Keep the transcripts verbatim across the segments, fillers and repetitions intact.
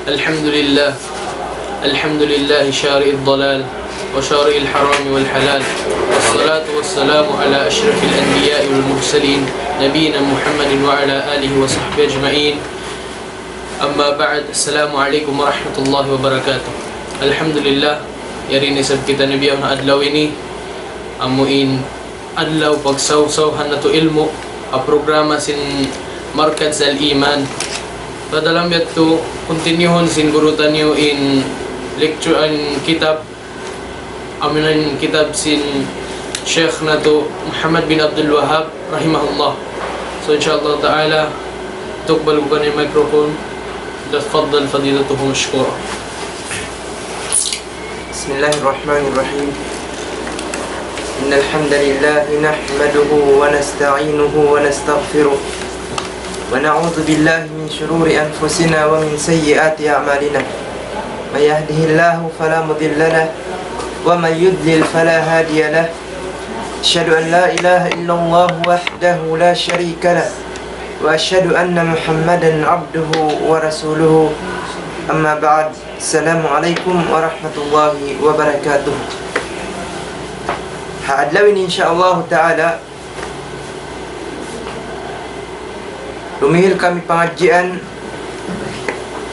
الحمد لله. الحمد لله شارع الضلال وشارع الحرام والحلال. والصلاة والسلام على أشرف الأنبياء والمرسلين نبينا محمد وعلى آله وصحبه أجمعين. أما بعد، السلام عليكم ورحمة الله وبركاته. Alhamdulillah, yari na isab kita bihaun ha adlaw ini, amu in adlaw pagsawsaw ha natu' ilmu', ha programa sin Markaz Al-Iman. Padalam yadtu, kuntinyuhun sin guru taniyu in lecture in kitab, amu in kitab sin Sheikh natu' Muhammad bin Abdul Wahhab, rahimahullah. So, insha Allah ta'ala, tukbal ku kaniya microphone. تفضل فضيلته مشكورا. بسم الله الرحمن الرحيم. إن الحمد لله نحمده ونستعينه ونستغفره، ونعوذ بالله من شرور أنفسنا ومن سيئات أعمالنا. من يهده الله فلا مضل له، ومن يضلل فلا هادي له. أشهد أن لا إله إلا الله وحده لا شريك له، وأشهد أن محمدا عبده ورسوله. أما بعد، السلام عليكم ورحمة الله وبركاته. Ha adlaw ini, insha Allah ta'ala, dumihil kami pangadjian,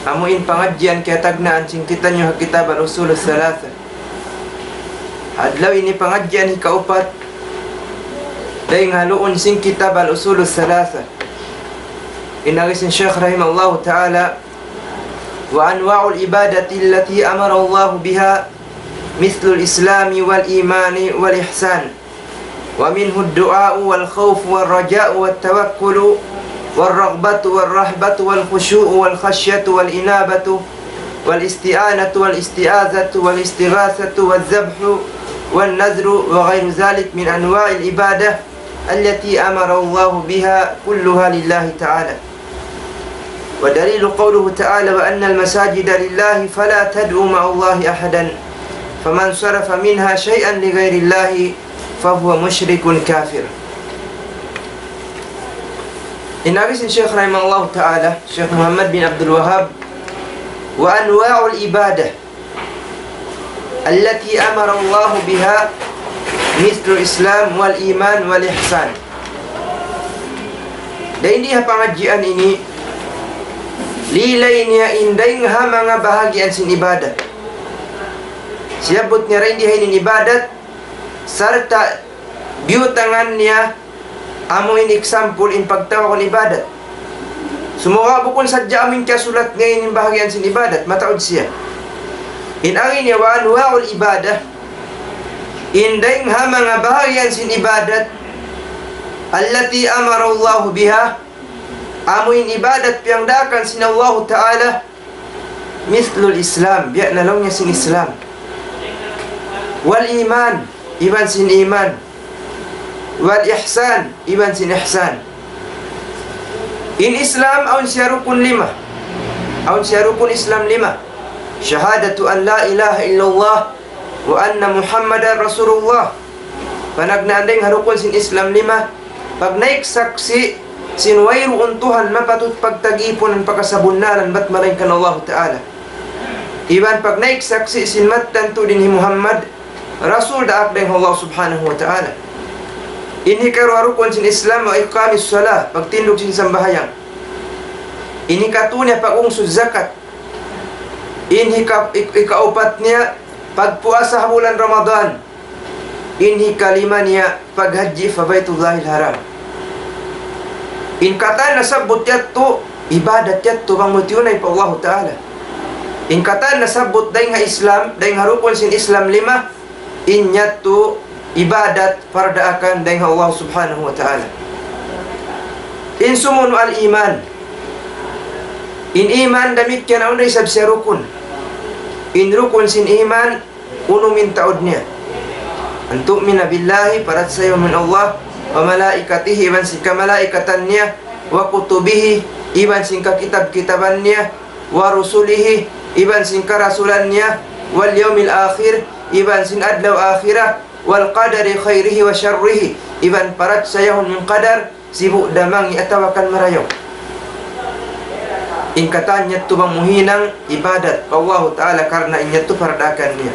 amu in pangadjian kiyatagnaan sin kitaniyu ha kitab Al-Usul Thalatha. Adlaw ini pangadjian hikaupat, dayng ha luun sin kitab Al-Usul Thalatha. In agi sin Sheikh rahimahullah ta'ala, وأنواع العبادة التي أمر الله بها مثل الإسلام والإيمان والإحسان، ومنه الدعاء والخوف والرجاء والتوكل والرغبة والرهبة والخشوع والخشية والإنابة والاستعانة والاستعاذة والاستغاثة والذبح والنذر وغير ذلك من أنواع العبادة التي أمر الله بها كلها لله تعالى. ودليل قوله تعالى: وأن المساجد لله فلا تدعوا مع الله أحدا فمن صرف منها شيئا لغير الله فهو مشرك كافر. In agi sin Sheikh rahimahullah ta'ala, Sheikh Muhammad bin Abdul Wahhab, وأنواع العبادة التي أمر الله بها مثل الإسلام والإيمان والإحسان. Dayn di ha pangadjian ini, lilay niya in dayng ha manga bahagian sin ibadat. Siyabbut niya dayn di ha ini in ibadat, sarta' biyutangan niya amu in example in pagtawagun ibadat. Sumagawa' bukun sadja amu in kiyasulat niya in bahagian sin ibadat, mataud siya. In agi niya وأنواع العبادة, in dayng ha manga bahagian sin ibadat, التي أمر الله بها, amu in ibadat piyangdaakan sin Allah Ta'ala, مثل الإسلام, biya' na laung niya sin Islam. والإيمان, iban sin iman. والإحسان, iban sin ihsan. In Islam, awn siya rukun lima. Awn siya rukun Islam lima. شهادة أن لا إله إلا الله وأن محمدا رسول الله. Panagnaan dayng ha rukun sin Islam lima, pagnaik saksi' sin wayruun Tuhan mapatut pagtagipunan pa kasabunnalan bat malaingkan Allah Ta'ala. Iban pagnaik saksi' sin mattan tuud in hi Muhammad, Rasul daak dayng ha Allah Subhanahu wa Ta'ala. In hikaruwa rukun sin Islam, وإقام الصلاة, pagtindug sin sambahayang. In hikatu niya pag-ungsud zakat. In hika-, ik-, ikaupat niya, pagpuasa ha bulan Ramadan. In hikalima niya, paghajji pa Baytullahil Haram. In katan nasabbut yadtu, ibadat yadtu bang mu tiyunay pa Allahu Ta'ala. In katan nasabbut dayng ha Islam, dayng ha rukun sin Islam lima, in yadtu ibadat pardaakan dayng ha Allah Subhanahu wa Ta'ala. In sumunu' al-iman. In iman damikkiyan awn da isab siya rukun. In rukun sin iman, unum in taud niya. أن تؤمن بالله, parachaya mu in Allah, وملائكته, iban sin kamalaikatan niya, وكتبه, iban sin kakitab-kitaban niya, ورسله, iban sin karasulan niya, واليوم الآخر, iban sin adlaw akhirat, والقدر خيره وشره, iban parachayahun in qadar, sibu' da mangi' atawa kan marayaw. In katan yadtu bang mu hinang ibadat pa Allahu Ta'ala karna' in yadtu pardaakan niya.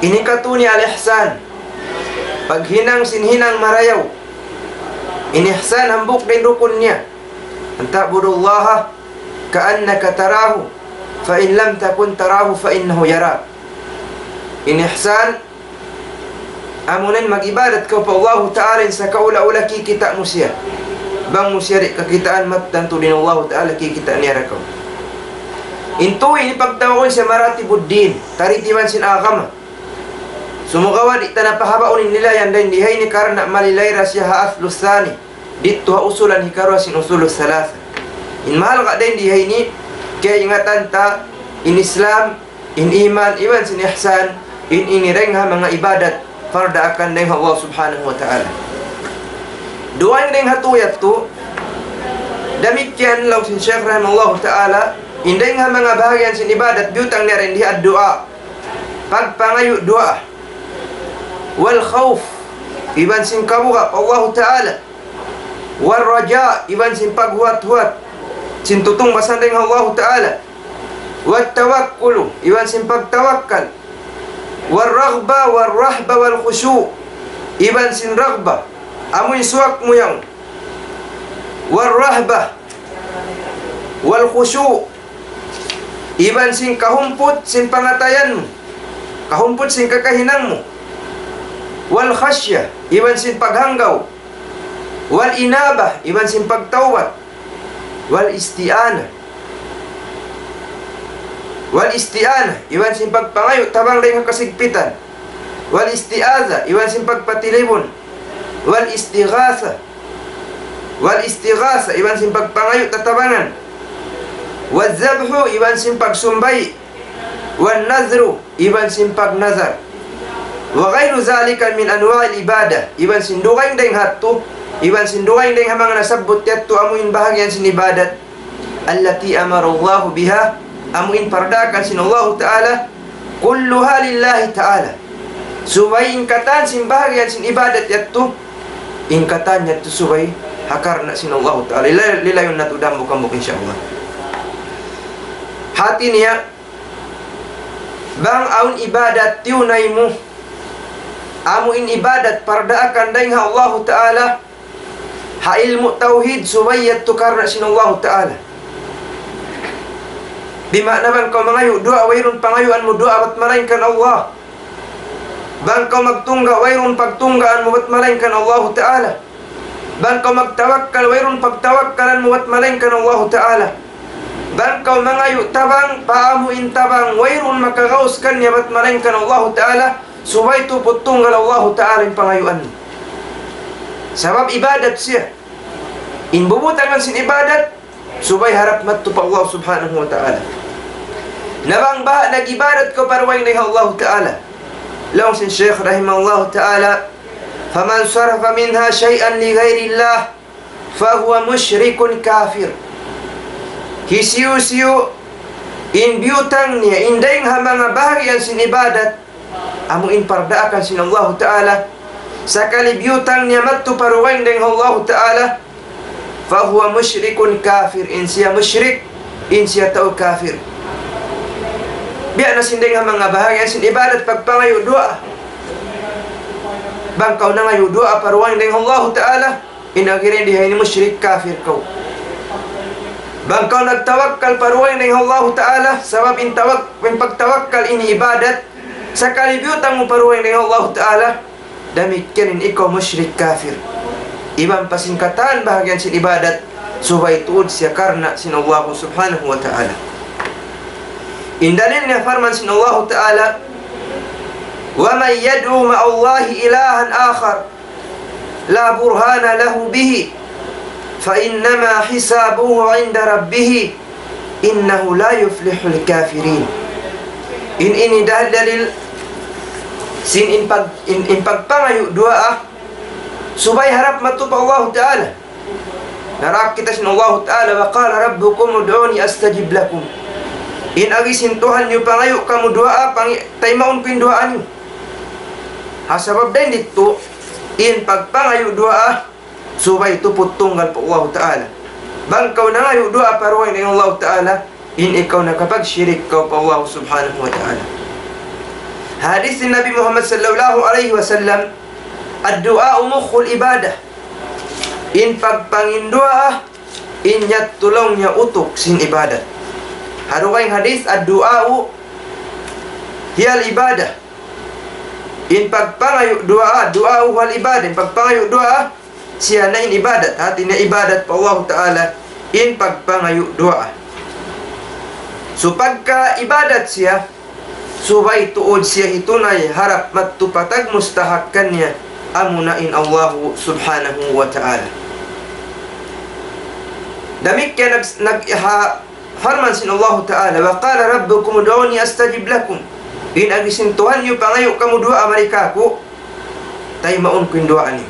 Ini katu' niya al-ihsan. Paghinang sin hinang marayaw. In ihsan hambuuk da in rukun niya. أن تعبد الله كأنك تراه فإن لم تكن تراه فإنه يراك. In ihsan, amuna in mag-ibadat kaw pa Allahu Ta'ala in sakaula-ula kikita' mu siya. Bang mu siya di' kakitaan, mattan tuud in Allahu Ta'ala kikita' niya da kaw. In tū ini pagtawagun siya maratibud din, taritiban sin agama. Sumagawa' di' ta na pahabaun in nilayan dayn di ha ini karna' malilay da siya ha aslu thani. Didtu ha usulan hikaruwa sin usulus salasa. In mahalga' dayn di ha ini, kaingatan ta, in Islam, in iman, iban sin ihsan, in ini dayn ha manga ibadat, pardaakan dayn ha Allah Subhanahu wa Ta'ala. Dugaing dayn ha tū yadtu, damikkiyan laung sin Shaykh rahimahullahu ta'ala, in dayn ha manga bahagian sin ibadat, biyutang niya dayn di ha ad-du'a. Pagpangayu' duwaa. Wal khawf, iban sin kabuga' pa Allahu Ta'ala. Wal raja, iban sin paghuwat-huwat sin tutungbasan dayn ha Allahu Ta'ala. Wat tawakkulu, iban sin pagtawakkal. Wal raghba, wal rahba, wal khushu', iban sin raghba, amu in suwak mu yaun. Wal rahba, wal khushu', iban sin kahumput sin pangatayan mu, kahumput sin kakahinang mu. Wal khashya, iban sin paghanggaw. Wal inaba, iban sin pagtawbat. Wal isti'ana. Wal isti'ana, iban sin pagpangayu' tabang dayn ha kasigpitan. Wal isti'aza, iban sin pagpatilibun. Wal istighatha. Wal istighatha, iban sin pagpangayu' tatabangan. Wal zabhu, iban sin pagsumbay'. Wan nadhru, iban sin pagnadhar. Wa ghayru dhalika min anwa'il ibadah, iban sin dugaing dayn ha yadtu, iban sin dugaing dayn ha manga nasabbut yadtu amu in bahagian sin ibadat. Allati amara Allahu biha, amu in pardaakan sin Allahu Ta'ala, kulluha lillahi Ta'ala. Subay in katan sin bahagian sin ibadat yadtu, in katan yadtu subay ha karna' sin Allahu Ta'ala. Lila-, lilayun natu' hambuuk-hambuuk, insya Allah. Hati niya, bang awn ibadat tiyunay mu, amu in ibadat pardaakan dayn ha Allahu Ta'ala, ha ilmu' tawhid, subay yadtu karna' sin Allahu Ta'ala. Bima'na bang kaw mangayu' duwaa, wayruun pangayuan mu duwaa bat malaingkan Allah. Bang kaw magtungga', wayruun pagtunggaan mu bat malaingkan Allahu Ta'ala. Bang kaw magtawakkal, wayruun pagtawakkalan mu bat malaingkan Allahu Ta'ala. Bang kaw mangayu' tabang, pa amu in tabang, wayruun makagaus kaniya bat malaingkan Allahu Ta'ala, subay tuput tunggal Allahu Ta'ala in pangayuan mu. Sabab ibadat siya. In bubutangan sin ibadat, subay harap madtu pa Allah Subhanahu wa Ta'ala. Na bang baha' nag-ibadat kaw pa dugaing dayn ha Allahu Ta'ala. Laung sin Shaykh rahimahullahu ta'ala, فمن صرف منها شيئا لغير الله فهو مشرك كافر. Hisiyu-siyu in biyutang niya in dayn ha manga bahagian sin ibadat, amu in pardaakan sin Allahu Ta'ala, sakali biyutang niya madtu pa dugaing dayn ha Allahu Ta'ala, فهو مشرك كافر, in siya mushrik, in siya tau kafir. Biya' na sin dayn ha manga bahagian sin ibadat pagpangayu' duwaa. Bang kaw nangayu' duwaa pa dugaing dayn ha Allahu Ta'ala, in agi dayn di ha ini mushrik kafir kaw. Bang kaw nagtawakkal pa dugaing dayn ha Allahu Ta'ala, sabab in tawak-, in pagtawakkal ini ibadat, sakali biyutang mu pa dugaing dayn ha Allahu Ta'ala, damikkiyan in ikaw mushrik kafir. Iban pa sin katan bahagian sin ibadat, subay tuud siya karna' sin Allah Subhanahu wa Ta'ala. In dalil niya parman sin Allah Ta'ala, ومن يدع مع الله إلها آخر لا برهان له به فإنما حسابه عند ربه إنه لا يفلح الكافرون. In ini dalil-dalil sin in pag-, in, in pagpangayu' duwaa, subay harap madtu pa Allahu Ta'ala. Naraak kita sin Allahu Ta'ala, وقال ربكم ادعوني أستجب لكم. In agi sin Tuhan niyu, pangayu' kamu duwaa, pangi-, taymaun ku in duwaa niyu. Ha sabab dayn didtu, in pagpangayu' duwaa, subay tuput tunggal pa Allahu Ta'ala. Bang kaw nangayu' duwaa pa dugaing dayn ha Allah Ta'ala, in ikaw nakapagshirik kaw pa Allah Subhanahu wa Ta'ala. Hadith sin Nabi Muhammad sallallahu alayhi wa sallam, الدعاء مخ العبادة. In pagpangayu' duwaa, in yadtu laung niya utuk sin ibadat. Ha dugaing hadith, الدعاء هو العبادة. In pagpangayu' duwaa, الدعاء هو العبادة. In pagpangayu' duwaa, siya na in ibadat. Hati niya ibadat pa Allah Ta'ala, in pagpangayu' duwaa. So pagka ibadat siya, subay tuud siya hitunay harap madtu pa tagmustahak kaniya, amuna in Allahu Subhanahu wa Ta'ala. Damikkiyan nag-, nag-, ha-, parman sin Allahu Ta'ala, وقال ربكم ادعوني أستجب لكم. In agi sin Tuhan niyu, pangayu' kamu duwaa mari kāku', taymaun ku in duwaa niyu.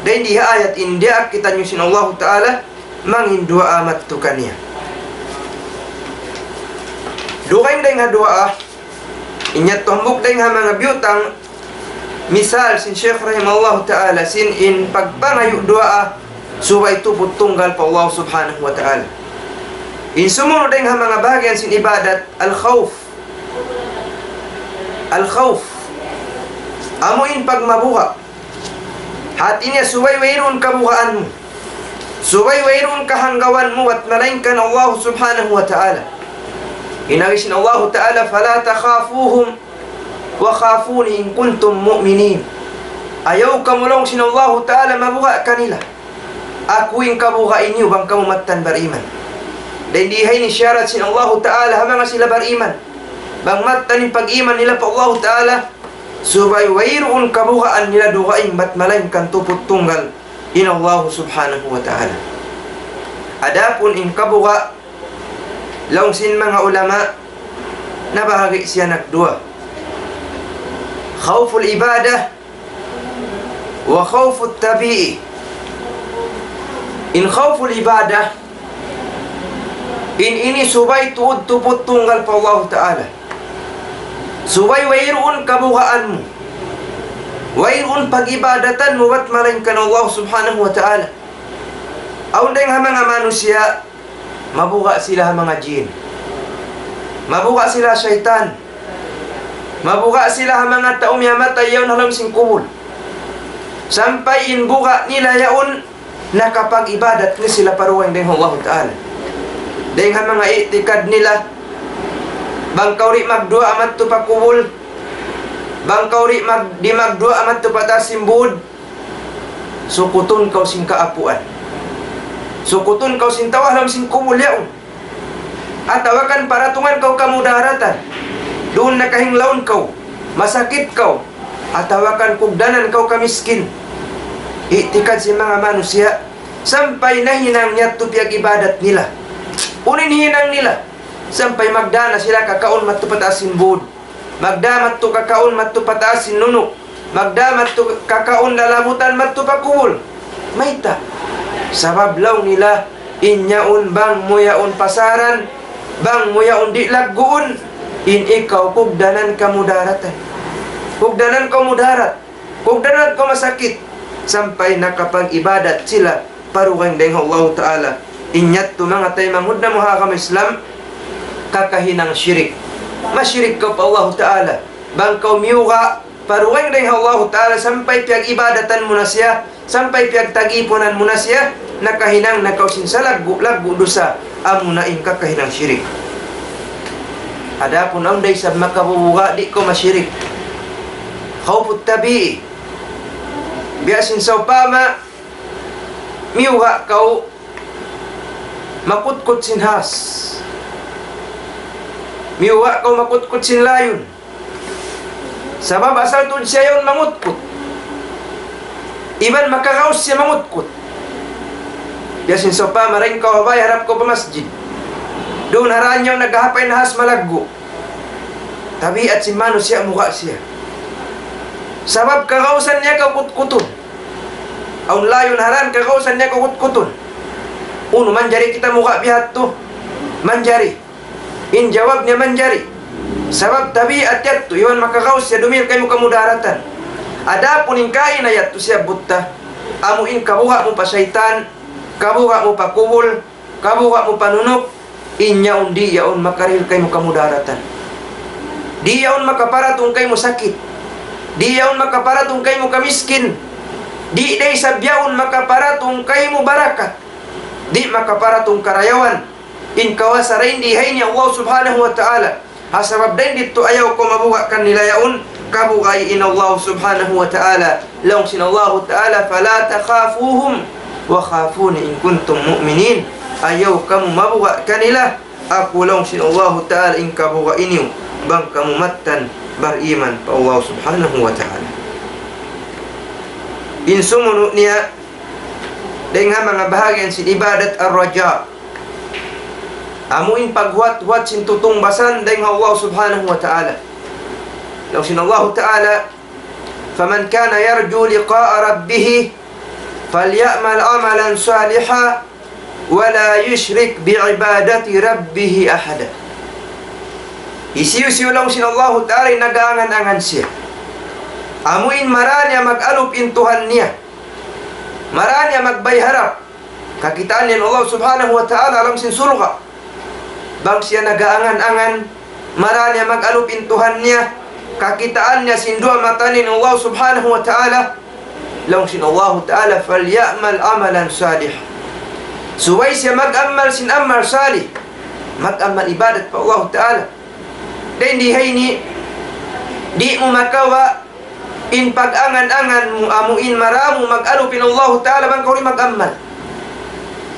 Dayn di ha ayat in diyaak kitaniyu sin Allahu Ta'ala, mangin duwaa madtu kaniya. Dugaing dayn ha duwaa, in yadtu hambuuk dayn ha manga biyutang misal sin Shaykh rahimahullahu ta'ala, sin in pagpangayu' duwaa subay tuput tunggal pa Allah Subhanahu wa Ta'ala. In sumunud dayn ha manga bahagian sin ibadat, الخوف. الخوف. Amu in pagmabuga'. Hati niya subay wayruun kabugaan mu. Subay wayruun kahanggawan mu bat malaingkan Allah Subhanahu wa Ta'ala. In agi sin Allah Ta'ala, فلا تخافوهم وخافون إن كنتم مؤمنين. Ayaw kamu laung sin Allah Ta'ala mabuga' kanila. Aku in kabuga'i niyu bang kamu mattan bariman. Dayn di ha ini siyarat sin Allah Ta'ala ha manga sila bariman. Bang mattan in pag-iman nila pa Allah Ta'ala, subay wayruun kabugaan nila dugaing bat malaingkan tuput tunggal in Allah Subhanahu wa Ta'ala. Adapun in kabuga', laung sin manga ulama, nabahagi' siya nagduwa. خوف العبادة وخوف الطبيعي. In خوف العبادة, in ini subay tuud tuput tunggal pa Allah Ta'ala. Subay wayruun kabugaan mu. Wayruun pag-ibadatan mu bat malaingkan Allah Subhanahu wa Ta'ala. Awn dayn ha manga manusiya', mabuga' sila ha manga jin. Mabuga' sila ha saytan. Mabuga' sila ha manga tau miyamatay yaun ha lawm sin kubul. Sampay in buga' nila yaun nakapag-ibadat na sila pa dugaing dayn ha Allah Ta'ala. Dayn ha manga i'tikad nila, bang kaw di' magduwaa madtu pa kubul, bang kaw di' mag-, di' magduwaa madtu pa taas sin būd, sukutun kaw sin kaapuan. Sukutun kaw sin tau ha lawm sin kubul yaun. Atawa kan paratungan kaw kamudaratan. Duun nakahinglaun kaw. Masakit kaw. Atawa kan kugdanan kaw kamiskin. I'tikad sin manga manusiya'. Sampay nahinang yadtu piyag-ibadat nila. Unu in hinang nila? Sampay magdā na sila kakaun madtu pa taas sin būd. Magdā madtu kakaun madtu pa taas sin nunuk. Magdā madtu kakaun lalabutan madtu pa kubul. Mayta'? Sabab laung nila, in yaun bang mu yaun pasaran, bang mu yaun di' lagguun, in ikaw kugdanan kamudaratan. Kugdanan kaw mudarat. Kugdanan kaw masakit. Sampay nakapag-ibadat sila pa dugaing dayn ha Allahu Ta'ala. In yadtu manga taymanghud namu' ha agama Islam, kakahinang shirik. Mashirik kaw pa Allahu Ta'ala. Bang kaw miyuga' pa dugaing dayn ha Allahu Ta'ala sampay piyag-ibadatan mu na siya, sampay piyagtagipunan mu na siya, nakahinang na kaw sin salaggu'-laggu' dusa, amuna in kakahinang shirik. Adapun awn da isab makabubuga', di' kaw mashirik. خوف الطبيعي. Biya' sin sawpama, miyuga' kaw makutkut sin has. Miyuga' kaw makutkut sin layun. Sabab asal tuud siya yaun mangutkut. Iban makagaus siya mangutkut. Biya' sin sawpama dayn kaw ha bāy harap kaw pa masjid. Duun ha dān yaun naghahapay na has malaggu'. Tabiat sin manusiya' muga' siya. Sabab kagausan niya kaw kutkutun. Awn layun ha dān kagausan niya kaw kutkutun. Unu, manjari kita muga' bihādtu? Manjari. In jawab niya manjari. Sabab tabiat yadtu, iban makagaus siya dumihil kaymu kamudaratan. Adapun in kaina yadtu siyabbut ta, amu in kabuga' mu pa saytan, kabuga' mu pa kubul, kabuga' mu panunuk, in yaun di' yaun makarihil kaymu kamudaratan. Di' yaun makaparatung kaymu sakit. Di' yaun makaparatung kaymu kamiskin. Di' da isab yaun makaparatung kaymu barakat. Di' makaparatung karayawan. In kawasa dayn di ha ini Allah Subhanahu wa Ta'ala. Ha sabab dayn ditu ayaw kaw mabuga' kanila yaun, kabuga' in Allah Subhanahu wa Ta'ala. Laung sin Allah Ta'ala, فلا تخافوهم وخافون إن كنتم مؤمنين. Ayaw kamu mabuga' kanila, aku laung sin Allah Ta'ala in kabuga' niyu, bang kamu mattan bariman pa Allah Subhanahu wa Ta'ala. In sumunu' niya, dayn ha manga bahagian sin ibadat ar-raja. Amu in paghuwat-huwat sin tutungbasan dayn ha Allah Subhanahu wa Ta'ala. Laung sin Allah Ta'ala, فمن كان يرجو لقاء ربه فليعمل عملا صالحا ولا يشرك بعبادة ربه أحدا. Hisiyu-siyu laung sin Allah Ta'ala in nag-aangan-angan siya. Amu in mara niya mag-alup in Tuhan niya. Mara niya magbay harap kakitaan niya in Allah Subhanahu wa Ta'ala ha lawm sin surga'. Bang siya nag-aangan-angan, mara niya mag-alup in Tuhan niya, kakitaan niya sin duwa mata niya in Allah Subhanahu wa Ta'ala, laung sin Allah Ta'ala, فليعمل عملا صالحا. Subay siya mag-amal sin amal salih, mag-amal ibadat pa Allah Ta'ala. Dayn di ha ini, di' mu makawa' in pag-angan-angan mu amu in mara mu mag-alup in Allahu Ta'ala bang kaw di' mag-amal.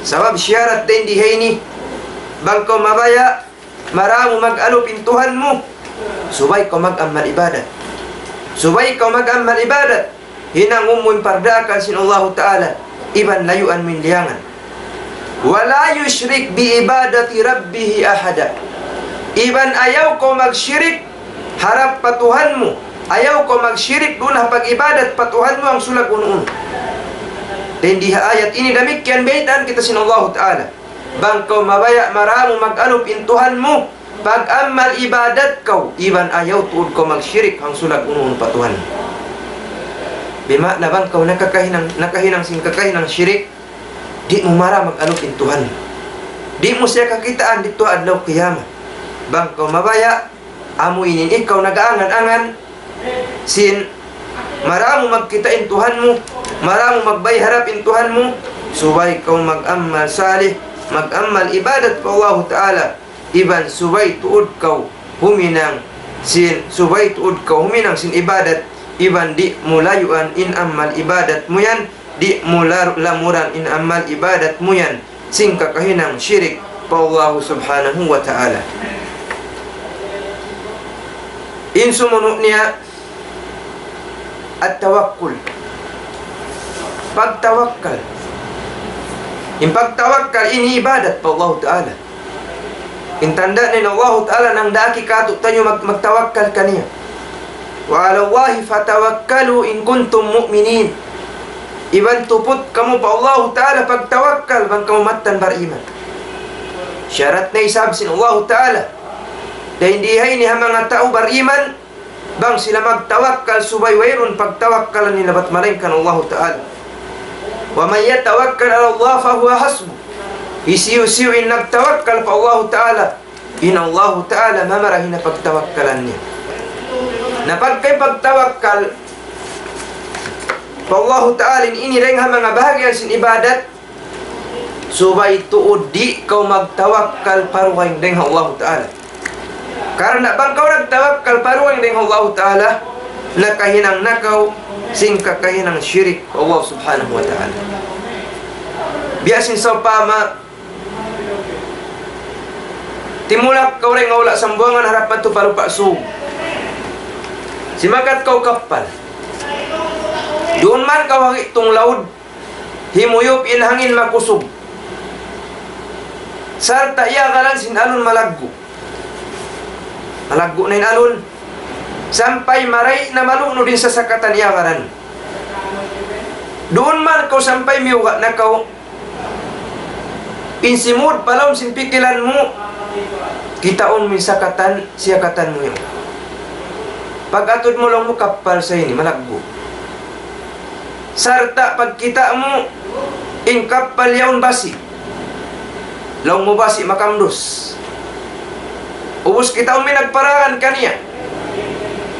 Sabab siyarat dayn di ha ini, bang kaw mabaya' mara mu mag-alup in Tuhan mu, subay kaw mag-amal ibadat. Subay kaw mag-amal ibadat. Hinangun mu in pardaakan sin Allahu Ta'ala, iban layuan mu in liyangan. ولا يشرك بعبادة ربه أحدا. Iban ayaw kaw magshirik harap pa Tuhan mu. Ayaw kaw magshirik duun ha pag-ibadat pa Tuhan mu hangsulag unu-unu. Dayn di ha ayat ini damikkiyan baytaan kita sin Allahu Ta'ala. Bang kaw mabaya' mara mu mag-alup in Tuhan mu, pag-amal ibadat kaw, iban ayaw tuud kaw magshirik hangsulag unu-unu pa Tuhan. Bima'na bang kaw nakakahinang, nakahinang sin kakahinang shirik, di' mu mara mag-alup in Tuhan. Di' mu siya kakitaan didtu ha adlaw qiyamah. Bang kaw mabaya', amu ini in ikaw nag-aangan-angan sin mara mu magkita' in Tuhan mu, mara mu magbay harap in Tuhan mu, subay kaw mag-amal salih, mag-amal ibadat pa Allahu Ta'ala, iban subay tuud kaw huminang sin, subay tuud kaw huminang sin ibadat, iban di' mu layuan in amal ibadat mu yan, di' mu la-, lamuran in amal ibadat mu yan sin kakahinang shirik pa Allahu Subhanahu wa Ta'ala. In sumunu' niya, at-tawakkul. Pagtawakkal. In pagtawakkal ini ibadat pa Allahu Ta'ala. In tanda' niya in Allahu Ta'ala nangdaak kātu'niyu mag-, magtawakkal kaniya. وعلى الله فتوكلوا إن كنتم مؤمنين. Iban tuput kamu pa Allahu Ta'ala pagtawakkal bang kamu mattan bariman. Sharat na isab sin Allahu Ta'ala. Dayn di ha ini ha manga tau bariman, bang sila magtawakkal subay wayruun pagtawakkalan nila bat malaingkan Allahu Ta'ala. ومن يتوكل على الله فهو حسبه. Hisiyu-siyu in nagtawakkal pa Allahu Ta'ala, in Allahu Ta'ala mamarahi na pagtawakkalan niya. Na pagka pagtawakkal pa Allahu Ta'ala in ini dayn ha manga bahagian sin ibadat, subay tuud di' kaw magtawakkal pa dugaing dayn ha Allahu Ta'ala. Karna' bang kaw nagtawakkal pa dugaing dayn ha Allahu Ta'ala, nakahinang na kaw sin kakahinang shirik pa Allah Subhanahu wa Ta'ala. Biya' sin sawpama, timulak kaw dayn ha hula' Sambuwangan harap madtu pa Lupa' Sug. Simakat kaw kappal. Duun man kaw ha gi'tung laud, himuyup in hangin makusug. Sarta' iyagaran sin alun malaggu'. Malaggu' na in alun. Sampay maray na malunud in sasakatan iyagaran. Duun man kaw sampay miyuga' na kaw. In simud pa lawm sin pikilan mu, kitaun mu in sakatan, siyakatan mu yan. Pag-atud mu laung mu kappal sa ini, malaggu'. Sarta' pagkita' mu, in kappal yaun basi. Laung mu basi' makamdus. Ubus kita' mu in nagparangan kaniya.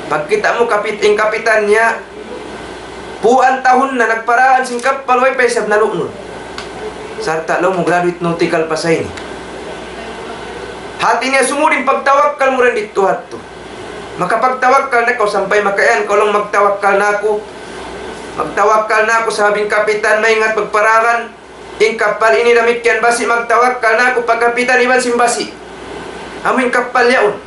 Pagkita' mu kapit-, in kapitan niya, puan tahun na nagparangan sin kappal, way pa isab nalu'nud. Sarta' laung mu graduate nautical pa sa ini. Hati niya sumud in pagtawakkal mu dayn didtu hadtu. Makapagtawakkal na kaw sampay makaiyan kaw laung, "Magtawakkal na aku. Magtawakkal na aku sabab in kapitan maingat magparangan. In kappal ini damikkiyan basi', magtawakkal na aku pa kapitan iban sin basi'." Amu in kappal yaun.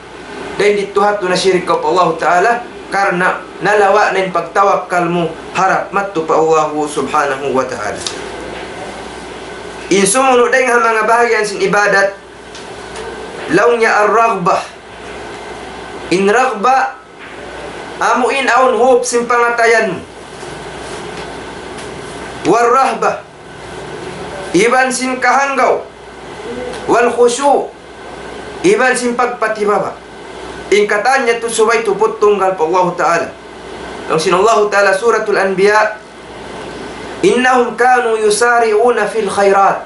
Dayn didtu hadtu nasirik kaw pa Allahu Ta'ala, karna' nalawa' na in pagtawakkal mu harap madtu pa Allahu Subhanahu wa Ta'ala. In sumunu' dayn ha manga bahagian sin ibadat, laung niya ar-raghbah. In raghbah, amu in awn hope sin pangatayan mu. War-rahbah, iban sin kahanggaw. Wal-khushu', iban sin pagpatibaba'. In katan niya tu subay tuput tunggal pa Allahu Ta'ala. Laung sin Allahu Ta'ala, Suratul Anbiya, "Innahum kanu yusari'una fil khairat."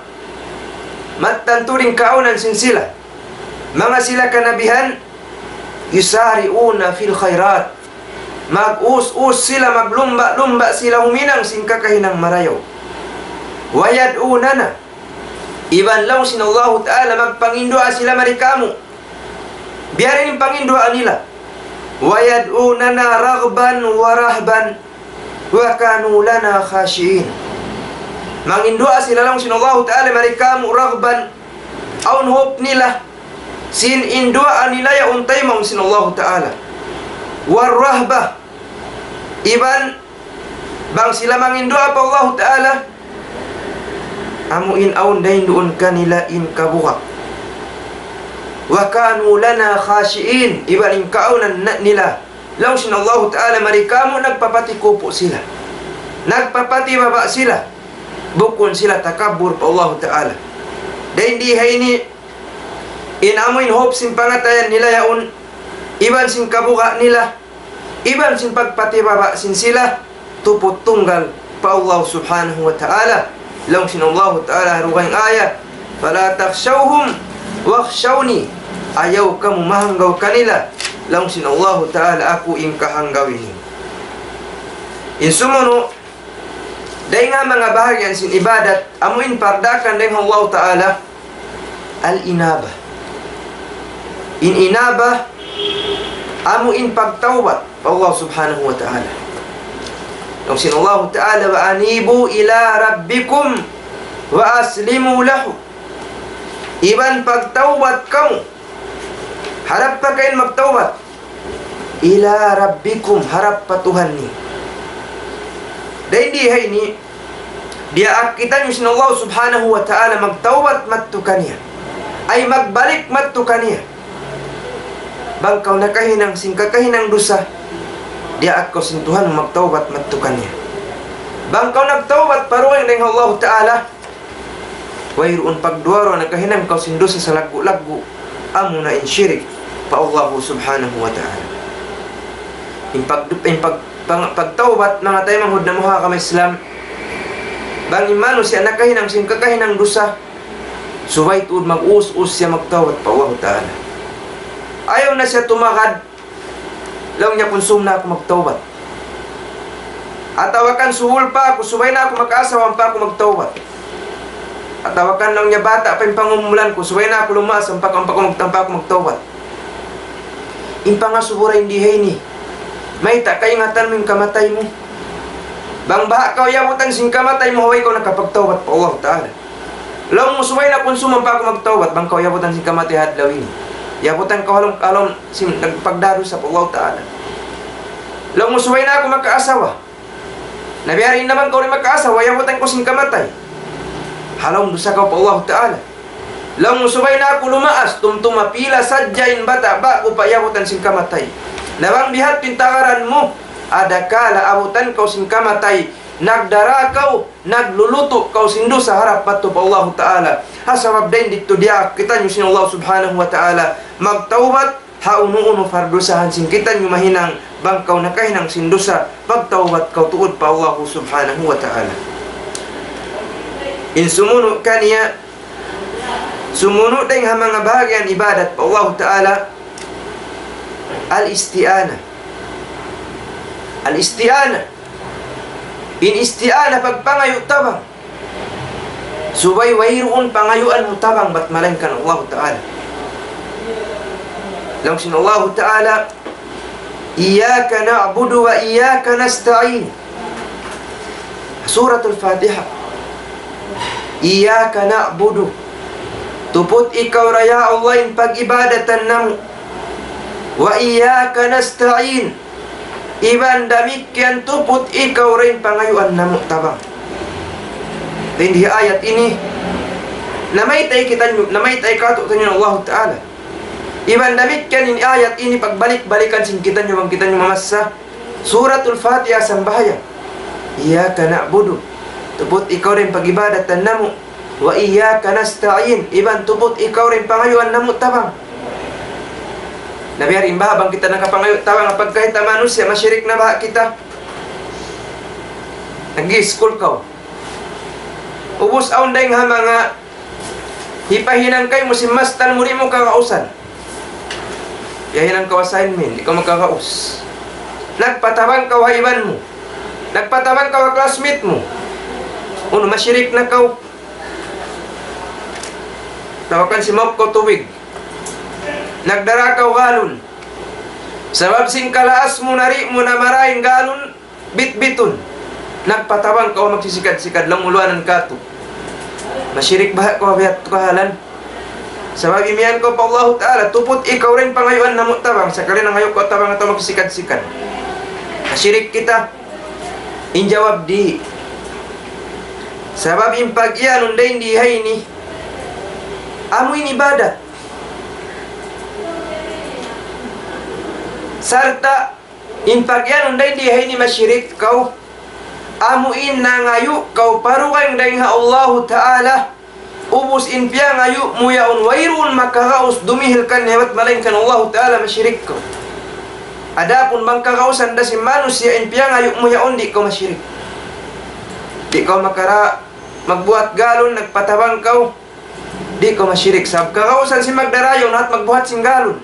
Mattan tuud in kaawnan sin sila, manga sila kanabihan, "yusari'una fil khairat." Mag-us-us sila, maglumba'-lumba' sila huminang sin kakahinang marayaw. "Wa yad'unana." Iban laung sin Allahu Ta'ala, magpanginduwaa sila mari kāmu'. Biya' diin in panginduwaa nila? "Wa yad'unana raghban wa rahban wa kanu lana khashi'in." Manginduwaa sila laung sin Allahu Ta'ala mari kāmu' raghban, awn hope nila, sin in duwaa nila yaun taymaun sin Allahu Ta'ala. War-rahbah, iban bang sila manginduwaa pa Allahu Ta'ala, amu in awn dayn duun kanila in kabuga'. "Wa kanu lana khashi'in," iban in kaawnan na-, nila, laung sin Allahu Ta'ala, mari kāmu' nagpapatikupu' sila. Nagpapatibaba' sila. Bukun sila takabbur pa Allahu Ta'ala. Dayn di ha ini, in amu in hope sin pangatayan nila yaun, iban sin kabuga' nila, iban sin pagpatibaba' sin sila, tuput tunggal pa Allah Subhanahu wa Ta'ala. Laung sin Allahu Ta'ala ha dugaing ayat, "Fala takhshawhum wakhshawni." Ayaw kamu mahanggaw kanila. Laung sin Allahu Ta'ala, aku in kahanggawi niyu. In sumunu', dayn ha manga bahagian sin ibadat, amu in pardaakan dayn ha Allahu Ta'ala, al-inabah. In inabah, amu in pagtawbat pa Allah Subhanahu wa Ta'ala. Laung sin Allahu Ta'ala, "Wa anibu ila rabbikum wa aslimu lahu." Iban pagtawbat kamu. Harap pa kaw in magtawbat. Ila rabbikum, harap pa Tuhan niyu. Dayn di ha ini, diyaak kitaniyu sin Allah Subhanahu wa Ta'ala magtawbat madtu kaniya. Ay magbalik madtu kaniya. Bang kaw nakahinang sin kakahinang dusa, diyaak kaw sin Tuhan magtawbat madtu kaniya. Bang kaw nagtawbat pa dugaing dayn ha Allah Ta'ala, wayruun pagduwa-ruwa nakahinang kaw sin dusa salaggu'-laggu', amuna in shirik pa Allahu Subhanahu wa Ta'ala. In pag-, in pag-, pang-, pagtawbat, manga taymanghud namu' ha agama Islam, bang in manusiya' nakahinang sin kakahinang dusa, subay tuud mag-us-us siya magtawbat pa Allahu Ta'ala. Ayaw na siya tumagad, laung niya, kunsum na aku magtawbat. Atawa kan suwul pa aku, subay na aku makaasawa ampa aku magtawbat. Atawa kan laung niya, bata' pa in pangumulan ku, subay na aku lumaas ampa, ampa aku mag-, ampa aku magtawbat. In pangasubu ra in di ha ini. Mayta' kaingatan mu in kamatay mu? Bang baha' kaw iyabutan sin kamatay mu, way kaw nakapagtawbat pa Allah Ta'ala. Laung mu, subay na kunsum ampa aku magtawbat, bang kaw iyabutan sin kamatay ha adlaw ini. Iyabutan kaw ha lawm, ha lawm sin nagpagdarusa pa Allah Ta'ala. Laung mu, subay na aku makaasawa. Na biya' diin na bang kaw di' makaasawa, iyabutan kaw sin kamatay. Ha lawm dusa kaw pa Allah Ta'ala. Laung mu, subay na aku lumaas, tumtuma pila sadja in bata' ba'gu pa iyabutan sin kamatay. Na bang biya' ha yan in tagaran mu, adakala abutan kaw sin kamatay, nagdara kaw, naglulutu' kaw sin dusa harap madtu pa Allahu Ta'ala. Ha sabab dayn didtu diyaak kitaniyu sin Allah Subhanahu wa Ta'ala magtawbat ha unu-unu pardusahan sin kitaniyu mahinang, bang kaw nakahinang sin dusa, pagtawbat kaw tuud pa Allahu Subhanahu wa Ta'ala. In sumunu' kaniya, Sumunu' dayn ha manga bahagian ibadat pa Allahu Ta'ala, al-isti'ana. Al-isti'ana. In isti'ana pagpangayu' tabang. Subay wayruun pangayuan mu tabang bat malaingkan Allahu Ta'ala. Laung sin Allahu Ta'ala, إياك نعبد وإياك نستعين. Suratul Fatiha. إياك نعبد. Tuput ikaw ra ya Allah in pag-ibadatan namu'. وإياك نستعين. Iban damikkiyan tuput ikaw ra in pangayuan namu' tabang. Dayn di ha ayat ini, namayta' kitaniyu, namayta' kātu'niyu in Allahu Ta'ala. Iban damikkiyan in ayat ini pagbalik-balikan sin kitaniyu bang kitaniyu mamassa Suratul Fatiha sambahayang. إياك نعبد. Tuput ikaw ra in pag-ibadatan namu'. وإياك نستعين. Iban tuput ikaw ra in pangayuan namu' tabang. Na biya' diin baha' bang kita nakapangayu' tabang, pagka kita manusiya', mashirik na baha' kita. Nag-i-school kaw. Ubus awn dayn ha manga hipahinang kaymu sin mastal mu, di' mu kagausan. Piyahinang kaw assignment, di' kaw makagaus. Nagpatabang kaw ha iban mu. Nagpatabang kaw ha classmate mu. Unu, mashirik na kaw. Tawakan, simauk kaw tubig. Nagdara kaw galon. Sabab sin kalaas mu, nari' mu na marayaw in galon, bitbitun. Nagpatabang kaw magsisikad-sikad, laung mu luwanan katu'. Mashirik baha' kaw biya' ha yadtu kahalan? Sabab imiyan kaw pa Allahu Ta'ala, tuput ikaw ra in pangayuan namu' tabang, sakali nangayu' kaw tabang atawa magsisikad-sikad. Mashirik kita? In jawab, di'. Sabab in pag-iyanun dayn di ha ini, amu in ibadat. Sarta' in pag-iyanun dayn di ha ini mashirik kaw, amu in nangayu' kaw pa dugaing dayn ha Allahu Ta'ala, ubus in piyangayu' mu yaun wayruun makagaus dumihil kaniya bat malaingkan Allahu Ta'ala, mashirik kaw. Adapun bang kagausan da sin manusiya' in piyangayu' mu yaun, di' kaw mashirik. Di' kaw makara magbuhat galon, nagpatabang kaw, di' kaw mashirik. Sabab kagausan sin magdara yaun hat magbuhat sin galon.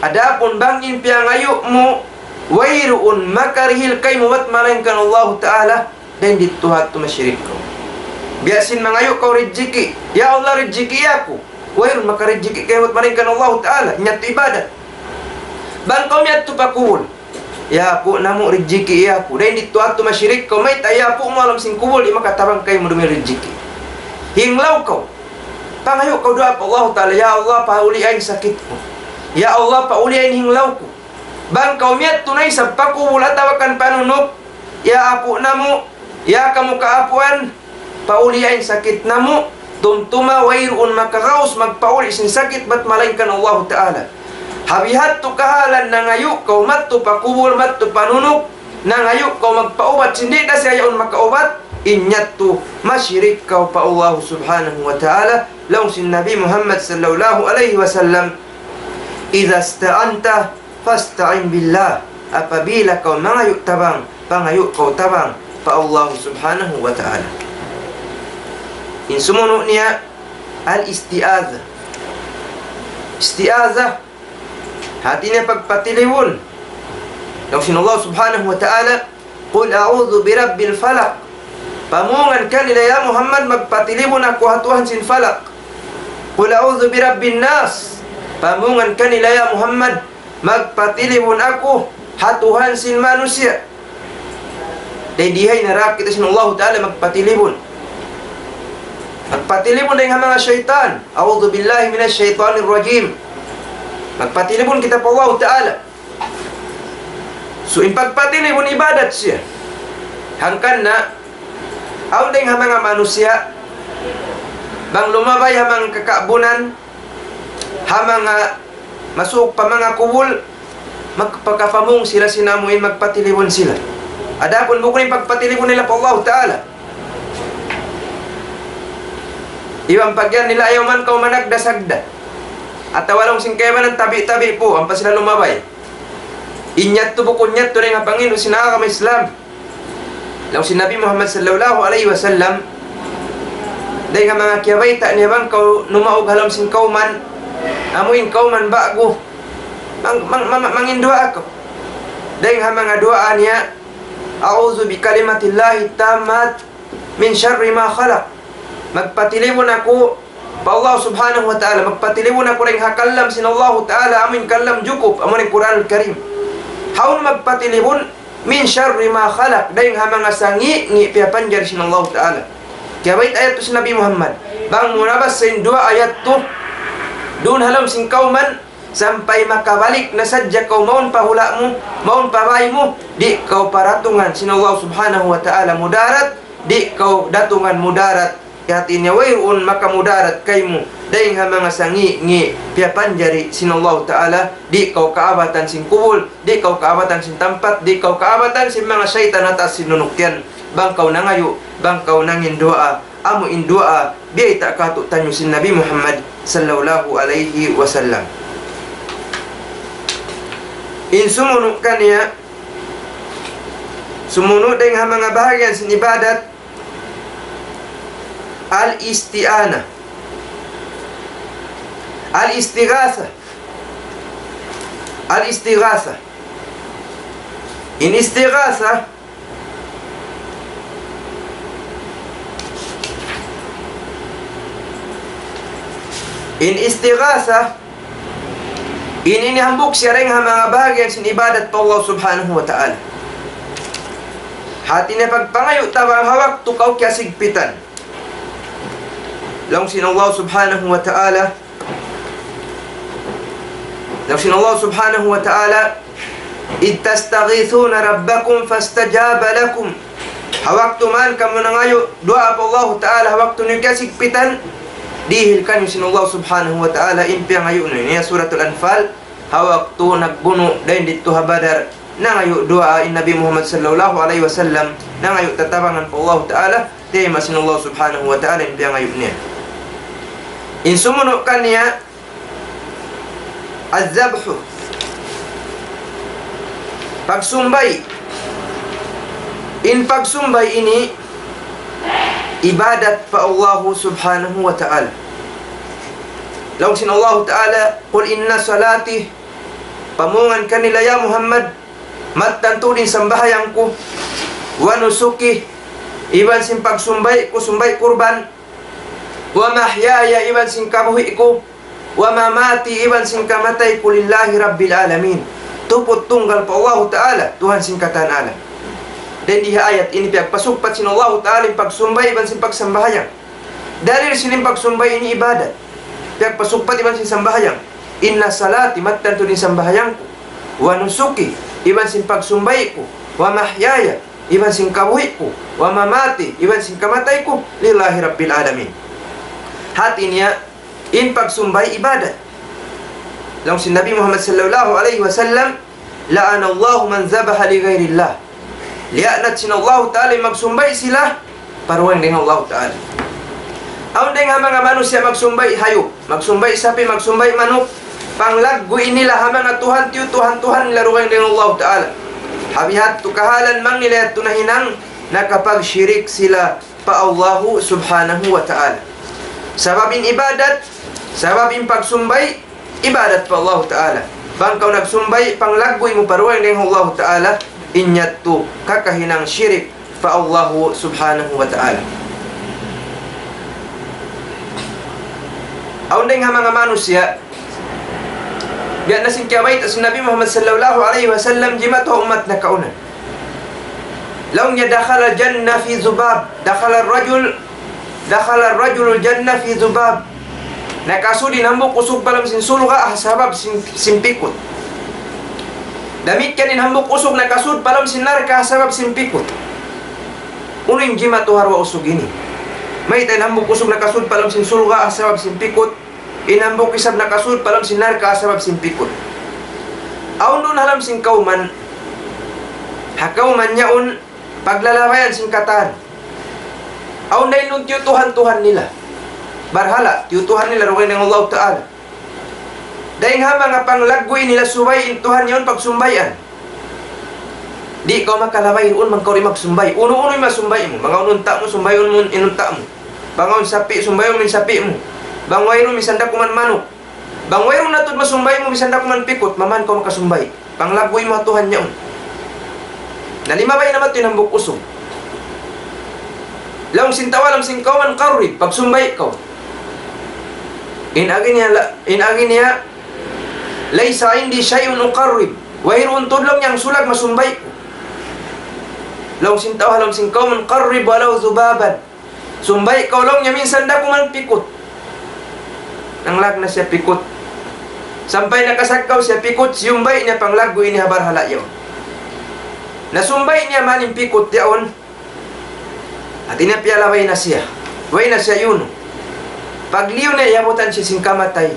Adapun bang in piyangayu' mu wayruun makarihil kaymu bat malaingkan Allahu Ta'ala, dayn didtu hat mashirik kaw. Biya' sin mangayu' kaw rijiki', "Ya Allah, rijiki' aku." Wayruun makarijiki' kaymu bat malaingkan Allahu Ta'ala, in yadtu ibadat. Bang kaw miyadtu pa kubul, "Ya apu' namu', rijiki' aku." Dayn didtu hat mashirik kaw, mayta', ya apu' mu ha lawm sin kubul, di' makatabang kaymu dumihil rijiki'. Hinglaw kaw. Pangayu' kaw duwaa pa Allahu Ta'ala, "Ya Allah, pauli' in sakit ku. Ya Allah, pauli' in hinglaw ku." Bang kaw miyadtu na isab pa kubul atawa kan pa nunuk, "Ya apu' namu', ya kamu kaapuan, pauli' in sakit namu'," tumtuma wayruun makagaus magpauli' sin sakit bat malaingkan Allahu Ta'ala. Ha bihadtu kahalan nangayu' kaw madtu pa kubul, madtu pa nunuk, nangayu' kaw magpaubat sin di' da siya yaun makaubat, in yadtu mashirik kaw pa Allahu Subhanahu wa Ta'ala. Laung sin Nabi Muhammad sallallahu alayhi wasallam, "إذا استعنت فاستعن بالله." Apabila kaw mangayu' tabang, pangayu' kaw tabang pa Allah Subhanahu wa Ta'ala. In sumunu' niya, al-isti'adha. Isti'adha, hati niya pagpatilibun. Laung sin Allah Subhanahu wa Ta'ala, "قل أعوذ برب الفلق." Pamungan kanila, ya Muhammad, magpatilibun aku ha Tuhan sin Falaq. "قل أعوذ برب الناس." Pamungan kanila, ya Muhammad, magpatilibun aku ha Tuhan sin manusiya'. Dayn di ha ini naraak kita sin Allahu Ta'ala magpatilibun. Magpatilibun dayn ha manga saytan. أعوذ بالله من الشيطان الرجيم. Magpatilibun kita pa Allahu Ta'ala. So, in pagpatilibun ibadat siya. Hangkan na, awn dayn ha manga manusiya', bang lumabay ha manga kakabunan, ha manga masuuk pa manga kubul, magpakapamung sila sin amu in magpatilibun sila. Adapun bukun in pagpatilibun nila pa Allahu Ta'ala. Iban pagyan nila ayaw man kaw managda-sagda. Atawa laung sin kaibanan tabi'-tabi' pu, ampa sila lumabay. In yadtu bukun yadtu dayn ha pangindu' sin agama Islam. Laung sin Nabi Muhammad sallallahu alayhi wasallam, Dayng ha manga kiyabayta' niya bang kaw numaug ha lawm sin kawman, amu in kawman ba'gu, mang-, mang-, mang-, mangin duwaa kaw. Dayng ha manga duwaa niya, أعوذ بكلمات الله التامات من شر ما خلق. Magpatilibun aku pa Allah Subhanahu wa Ta'ala, magpatilibun aku dayng ha kalam sin Allahu Ta'ala, amu in kalam jukup, amu in Qur'anul Karim. Hawnu magpatilibun? من شر ما خلق, dayng ha manga sangi'-ngi' piyapanjari sin Allahu Ta'ala. Kiyabayta' yadtu sin Nabi Muhammad. Bang mu nabassa in duwaa yadtu, duun ha lawm sin kawman, sampay makabalik na sadja kaw mawn pa hula' mu, mawn pa bāy mu, di' kaw paratungan sin Allah Subhanahu wa Ta'ala mudarat, di' kaw datungan mudarat. Hāti niya wayruun makamudarat kaymu dayng ha manga sangi'-ngi' piyapanjari sin Allahu Ta'ala, di' kaw kaabatan sin kubul, di' kaw kaabatan sin tampat, di' kaw kaabatan sin manga saytan ha taas sin lunuk yan. Bang kaw nangayu', bang kaw nangin duwaa, amu in duwaa biyayta' kātu'niyu sin Nabi Muhammad sallallahu alayhi wasallam. In sumunu' kaniya, sumunu' dayng ha manga bahagian sin ibadat, al-isti'ana. Al-istighatha. Al-istighatha. In istighatha, in istighatha, in ini hambuuk siya dayng ha manga bahagian sin ibadat pa Allah Subhanahu wa Ta'ala. Hāti niya pagpangayu' tabang ha waktu kaw kiyasigpitan. Laung sin Allah Subhanahu wa Ta'ala, laung sin Allah Subhanahu wa Ta'ala, إذ تستغيثون ربكم فاستجاب لكم. Ha waktu man kamu nangayu' duwaa pa Allahu Ta'ala, ha waktu niyu kiyasigpitan, dihil kaniyu sin Allah Subhanahu wa Ta'ala in piyangayu' niyu. Ini Suratul Anfal, ha waktu nagbunu' dayn didtu ha Badar, nangayu' duwaa in Nabi Muhammad sallallahu alayhi wasallam, nangayu' tatabangan pa Allahu Ta'ala, tiyayma' sin Allah Subhanahu wa Ta'ala in piyangayu' niya. In sumunu' kaniya, az-zabhu. Pagsumbay. In pagsumbay ini ibadat pa Allahu Subhanahu wa Ta'ala. Laung sin Allahu Ta'ala, قل إن صلاتي, pamungan kanila ya Muhammad, mattan tuud in sambahayang ku, ونسكي, iban sin pagsumbay ku, sumbay kurban, ومحياي, iban sin kabuhi' ku, ومماتي, iban sin kamatay ku, لله رب العالمين. Tuput tunggal pa Allahu Ta'ala, Tuhan sin katan alam. Dayn di ha ayat ini piyagpasugpat sin Allahu Ta'ala in pagsumbay iban sin pagsambahayang. Dalil sin in pagsumbay ini ibadat. Piyagpasugpat iban sin sambahayang. إن صلاتي, mattan tuud in sambahayang ku. ونسكي, iban sin pagsumbay ku. ومحياي, iban sin kabuhi' ku. ومماتي, iban sin kamatay ku. لله رب العالمين. Hāti niya, in pagsumbay ibadat. Laung sin Nabi Muhammad sallallahu alayhi wasallam, لعن الله من ذبح لغير الله. Liyaanat sin Allahu Ta'ala in magsumbay sila pa dugaing dayn ha Allahu Ta'ala. Awn dayn ha manga manusiya' magsumbay hayup, magsumbay sapi', magsumbay manuk, panglagguy nila ha manga tuhan, tiyutuhan-tuhan nila dugaing dayn ha Allahu Ta'ala. Ha bihadtu kahalan bang nila yadtu nahinang, nakapagshirik sila pa Allahu Subhanahu wa Ta'ala. Sabab in ibadat, sabab in pagsumbay, ibadat pa Allahu Ta'ala. Bang kaw nagsumbay, panglagguy mu pa dugaing dayn ha Allahu Ta'ala, in yadtu kakahinang shirik pa Allahu Subhanahu wa Ta'ala. Awn dayn ha manga manusiya', biya' na sin kiyabayta' sin Nabi Muhammad sallallahu alayhi wasallam, jimatu ha ummat nakauna. Laung niya, دخل الجنة في ذباب. دخل الرجل، دخل الرجل الجنة في ذباب. Nakasud in hambuuk usug pa lawm sin surga' ha sabab sin, sin pikut. Damikkiyan in hambuuk usug nakasud pa lawm sin narka' ha sabab sin pikut. Unu in jimatu ha duwa usug ini? Mayta' in hambuuk usug nakasud pa lawm sin surga' ha sabab sin pikut, in hambuuk isab nakasud pa lawm sin narka' ha sabab sin pikut. Awn duun ha lawm sin kawman, ha kawman yaun paglalabayan sin katan. Awn dayn duun tiyutuhan-tuhan nila. Barhala', tiyutuhan nila dugaing dayn ha Allahu Ta'ala. Dayn ha manga panglagguy nila subay in tuhan yaun pagsumbayan. Di' kaw makalabay duun bang kaw di' magsumbay. Unu-unu in masumbay mu, manga unta' mu, sumbayun mu in unta' mu. Bang awn sapi', sumbayun mu in sapi' mu. Bang wayruun, minsan da kuman manuk. Bang wayruun na tuud masumbay mu, minsan da kuman pikut, maman kaw makasumbay. Panglagguy mu ha Tuhan yaun. Na limabay na matu in hambuuk usug. Laung sin tau ha lawm sin kawman, qarrib, pagsumbay kaw. In agi niya, la-, in agi niya, ليس عندي شيء أقرب. Wayruun tuud laung niya in sulag masumbay ku. Laung sin tau ha lawm sin kawman, قرب ولو ذبابا. Sumbay kaw laung niya minsan da kuman pikut. Nanglag na siya pikut. Sampay nakasaggaw siya pikut, siyumbay niya panglagguy niya ha barhala' yaun. Na sumbay niya man in pikut yaun. Hati niya piyalabay na siya. Way na siya yun. Pagliyu niya, iyabutan siya sin kamatay.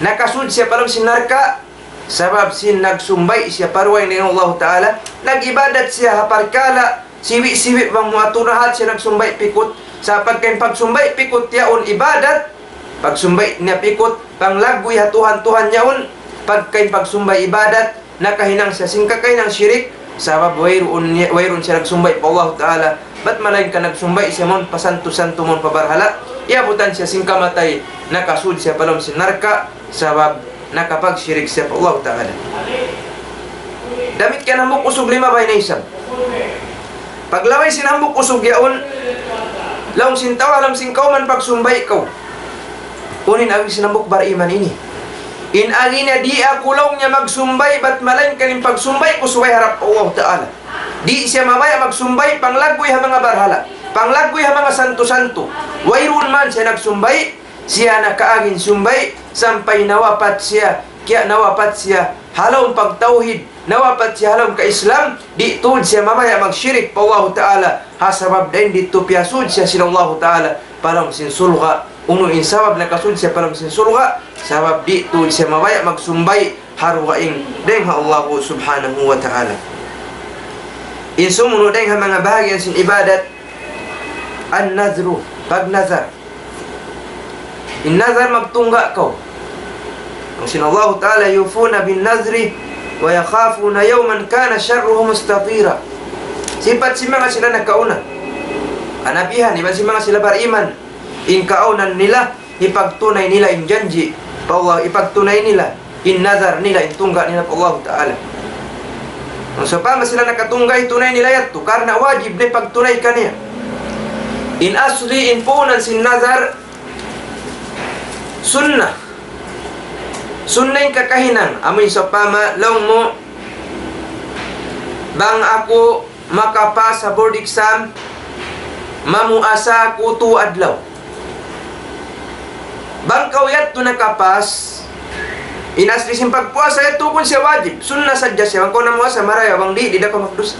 Nakasud siya pa lawm sin narka', sabab sin nagsumbay siya pa dugaing dayn ha Allahu Ta'ala, nag-ibadat siya ha parkala', siwi'-siwi' bang mu atunahat siya nagsumbay pikut, sa' pagka in pagsumbay pikut yaun ibadat, pagsumbay niya pikut, panglagguy ha Tuhan-Tuhan yaun, pagka in pagsumbay ibadat, nakahinang siya sin kakahinang shirik, sabab wayruun niya, wayruun siya nagsumbay pa Allahu Ta'ala, bat malaingkan nagsumbay siya mawn pa santu-santu mawn pa barhala', iyabutan siya sin kamatay, nakasud siya pa lawm sin narka', sabab nakapagshirik siya pa Allahu Ta'ala. Damikkiyan hambuuk usug limabay na isab. Paglabay sin hambuuk usug yaun, laung sin tau ha lawm sin kawman, pagsumbay kaw. Unu in agi sin hambuuk bariman ini? In agi niya, di' aku laung niya magsumbay, bat malaingkan in pagsumbay ku subay harap pa Allahu Ta'ala. Di' siya mabaya' magsumbay, panglagguy ha manga barhala', panglagguy ha manga santu-santu. Wayruun man siya nagsumbay, siya nakaagi in sumbay, sampay nawapat siya, kiya nawapat siya ha lawm pagtawhid, nawapat siya ha lawm ka-Islam, di' tuud siya mabaya' magshirik pa Allahu Ta'ala, ha sabab dayn didtu piyasud siya sin Allahu Ta'ala pa lawm sin surga'. Unu in sabab nakasud siya pa lawm sin surga'? Sabab di' tuud siya mabaya' magsumbay ha dugaing dayn ha Allahu Subhanahu wa Ta'ala. In sumunud dayn ha manga bahagian sin ibadat, an-nadhru, pagnazar. In nazar, magtungga' kaw. Laung sin Allahu Ta'ala, يوفون بالنذر ويخافون يوما كان شره مستطيرا. Sipat sin manga sila nakauna, kanabihan, iban sin manga sila bariman, in kaawnan nila, hipagtunay nila in janji' pa Allah, hipagtunay nila in nazar nila, in tungga' nila pa Allahu Ta'ala. Bang sawpama sila nakatungga', hitunay nila yadtu, karna' wajib na hipagtunay kaniya. In asli, in puunan sin nazar, sunnah. Sunnah in kakahinang, amu in sawpama, laung mu, bang aku makapas ha board exam, mamuasa aku tū adlaw. Bang kaw yadtu nakapas, in asli sin pagpuasa yadtu bukun siya wajib, sunnah sadja siya. Bang kaw namuasa, marayaw, bang di', di' da kaw magdusa.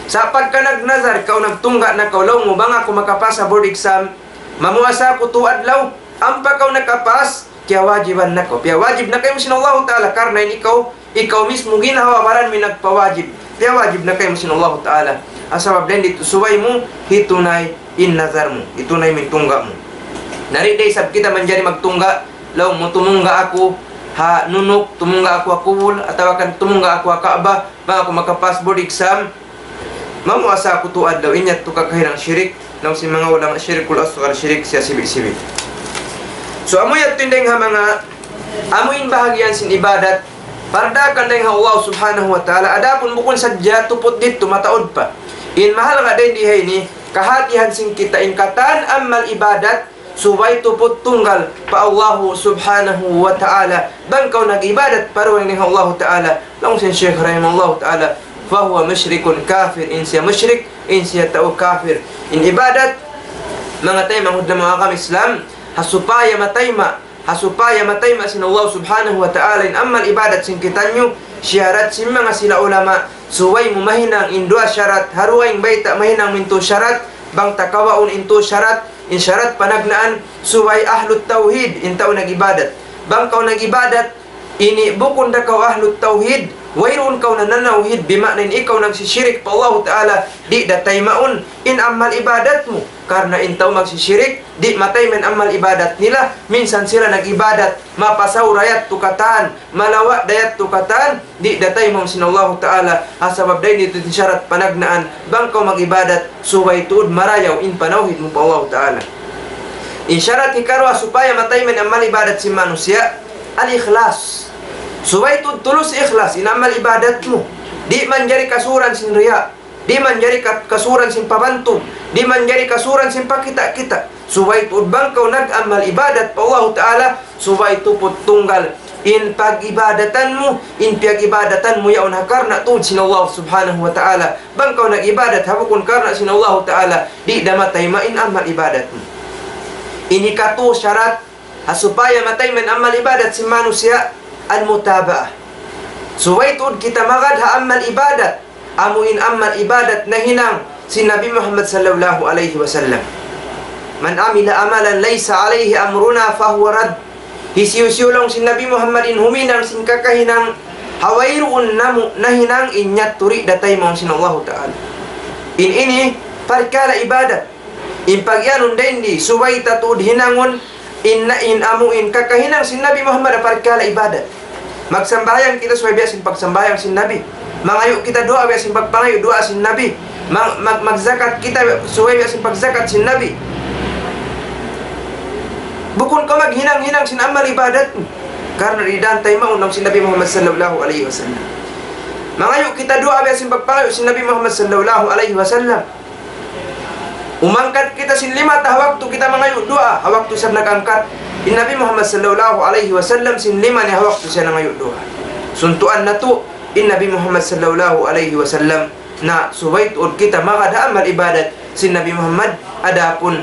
Sa' pagka nagnazar kaw, nagtungga' na kaw, laung mu, bang aku makapas ha board exam, mamuasa aku tū adlaw, ampa kaw nakapas, kiyawajiban na kaw. Piyawajib na kaymu sin Allahu Ta'ala, karna' in ikaw, ikaw mismu ginhawa-baran mu in nagpawajib. Piyawajib na kaymu sin Allahu Ta'ala. Ha sabab dayn didtu subay mu hitunay in nazar mu, hitunay mu in tungga' mu. Na di' da isab kita manjari magtungga', laung mu, tumungga' aku ha nunuk, tumungga' aku ha kubul, atawa kan tumungga' aku ha Ka'bah, bang aku makapas board exam, mamuasa aku tū adlaw. In yadtu kakahinang shirik, laung sin manga ulama, shirkul asghar, shirik siya sibi'-sibi'. So, amu yadtu in dayn ha manga, amu in bahagian sin ibadat, pardaakan dayn ha Allah Subhanahu wa Ta'ala. Adapun bukun sadja tuput didtu, mataud pa. In mahalga' dayn di ha ini, kahatihan sin kita in katan amal ibadat, subay tuput tunggal pa Allahu Subhanahu wa Ta'ala. Bang kaw nag-ibadat pa dugaing dayn ha Allahu Ta'ala, laung sin Shaykh rahimahullahu ta'ala, فهو مشرك كافر, in siya mushrik, in siya tau kafir. In ibadat, manga taymanghud namu' ha agama Islam, ha supaya matayma', ha supaya matayma' sin Allah Subhanahu wa Ta'ala in amal ibadat sin kitaniyu, siyarat sin manga sila ulama, subay mu mahinang in duwa sharat, ha dugaing bayta' mahinang mu in tū sharat, bang ta kawaun in tū sharat, in sharat panagnaan, subay ahlut tawhid in tau nag-ibadat. Bang kaw nag-ibadat, ini bukun da kaw ahlut tawhid, wayruun kaw nananawhid, bima'na in ikaw nagsishirik pa Allahu Ta'ala, di' da taymaun in amal ibadat mu. Karna' in tau magsishirik, di' matayma' in amal ibadat nila, minsan sila nag-ibadat, mapasaw da yadtu katan, malawa' da yadtu katan, di' da taymaun sin Allahu Ta'ala, ha sabab dayn didtu in sharat panagnaan, bang kaw mag-ibadat, subay tuud marayaw in panawhid mu pa Allahu Ta'ala. In sharat hikaruwa supaya matayma' in amal ibadat sin manusiya', al-ikhlas. Subay tuud tulus ikhlas in amal ibadat mu. Di' manjari kasuran sin riya'. Di' manjari ka-, kasuran sin pabantug. Di' manjari kasuran sin pakita'-kita'. Subay tuud bang kaw nag-amal ibadat pa Allahu Ta'ala, subay tuput tunggal in pag-ibadatan mu, in piyag-ibadatan mu yaun ha karna' tuud sin Allah Subhanahu wa Ta'ala. Bang kaw nag-ibadat ha bukun karna' sin Allahu Ta'ala, di' da matayma' in amal ibadat mu. Ini katu' sharat ha supaya matayma' in amal ibadat sin manusiya', al-mutaba'ah. Subay tuud kita magad ha amal ibadat, amu in amal ibadat nahinang sin Nabi Muhammad sallallahu alayhi wasallam. من عمل عملا ليس عليه أمرنا فهو رد. Hisiyu-siyu laung sin Nabi Muhammad in huminang sin kakahinang ha wayruun namu' nahinang, in yadtu di' da taymaun sin Allahu Ta'ala. In ini parkala' ibadat. In pagiyanun dayn di subay ta tuud hinangun in na in amu in kakahinang sin Nabi Muhammad ha parkala' ibadat. Magsambahayang kita subay biya' sin pagsambahayang sin Nabi. Mangayu' kita duwaa biya' sin pagpangayu' duwaa sin Nabi. Mag-, mag-, magzakat kita subay biya' sin pagzakat sin Nabi. Bukun kaw maghinang-hinang sin amal ibadat mu. Karna' di' da taymaun laung sin Nabi Muhammad sallallahu alayhi wasallam. Mangayu' kita duwaa biya' sin pagpangayu' sin Nabi Muhammad sallallahu alayhi wasallam. Umangkat kita sin lima ta ha waktu kita mangayu' duwaa, ha waktu isab nag-angkat in Nabi Muhammad sallallahu alayhi wasallam sin lima niya ha waktu siya nangayu' duwaa. Suntuan natu' in Nabi Muhammad sallallahu alayhi wasallam, na subay tuud kita magad ha amal ibadat sin Nabi Muhammad. Adapun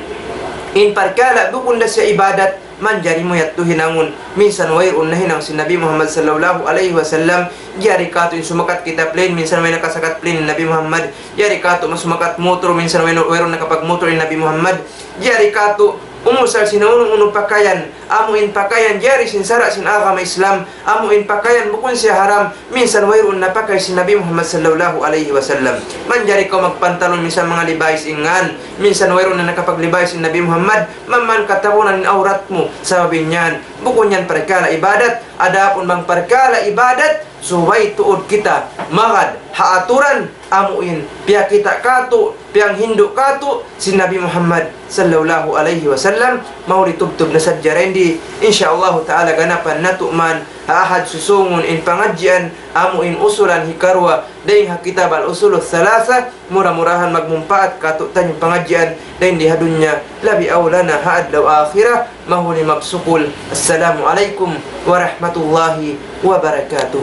in parkala' bukun da siya ibadat, manjari mu yadtu hinangun, minsan wayruun nahinang sin Nabi Muhammad sallallahu alayhi wasallam. Jari katu' in sumakat kita plane, minsan way nakasakat plane in Nabi Muhammad. Jari katu' masumakat motor, minsan way, wayruun nakapagmotor in Nabi Muhammad. Jari katu' umusal sin unu-unu pakayan, amu in pakayan jari sin sara' sin agama Islam, amu in pakayan bukun siya haram, minsan wayruun napakay sin Nabi Muhammad sallallahu alayhi wasallam. Manjari kaw magpantalun minsan manga Levi's in ngan, minsan wayruun na nakapaglibay sin Nabi Muhammad, mamman katabunan in awrat mu, sabab in yan, bukun yan parkala' ibadat. Adapun bang parkala' ibadat, subay tuud kita magad ha aturan amu in piyakita' katu', piyanghindu' katu' sin Nabi Muhammad sallallahu alayhi wasallam. Mahuli tubtub na sadja dayn di, insya Allahu ta'ala ganapan natu' man ha ahad susūngun in pangadjian amu in usulan hikaruwa dayn ha kitab Al-Usulus Salasa. Mura-murahan magmumpaat katu'taniyu in pangadjian dayn di ha dunya, labi awla na ha adlaw akhirat. Mahuli magsukul. Assalamu alaykum warahmatullahi wabarakatuh.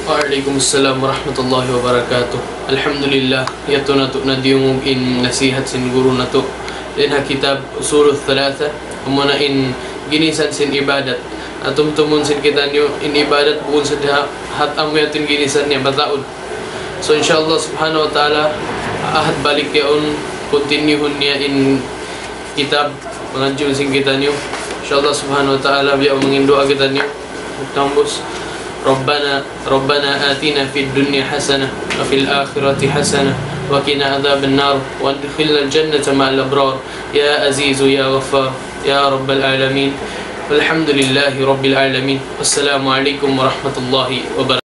Wa alaykum assalam warahmatullahi wabarakatuh. Alhamdulillah, yadtu natu' na diyungug in nasihat sin guru natu'. Dayn ha kitab Usulus Salasa, amuna in ginisan sin ibadat. Atumtumun sin kitaniyu, in ibadat bukun sadja hat amu yadtu in ginisan niya mataud. So, insya Allah subhanahu wa ta'ala, ahad balik yaun, continue-hun niya in kitab, pangadjiun sin kitaniyu. Insya Allah subhanahu wa ta'ala, biya' mangin duwaa kitaniyu. Tambus. ربنا، ربنا آتنا في الدنيا حسنة وفي الآخرة حسنة وقنا عذاب النار وأدخلنا الجنة مع الأبرار يا عزيز يا غفار يا رب العالمين. والحمد لله رب العالمين. والسلام عليكم ورحمة الله وبركاته.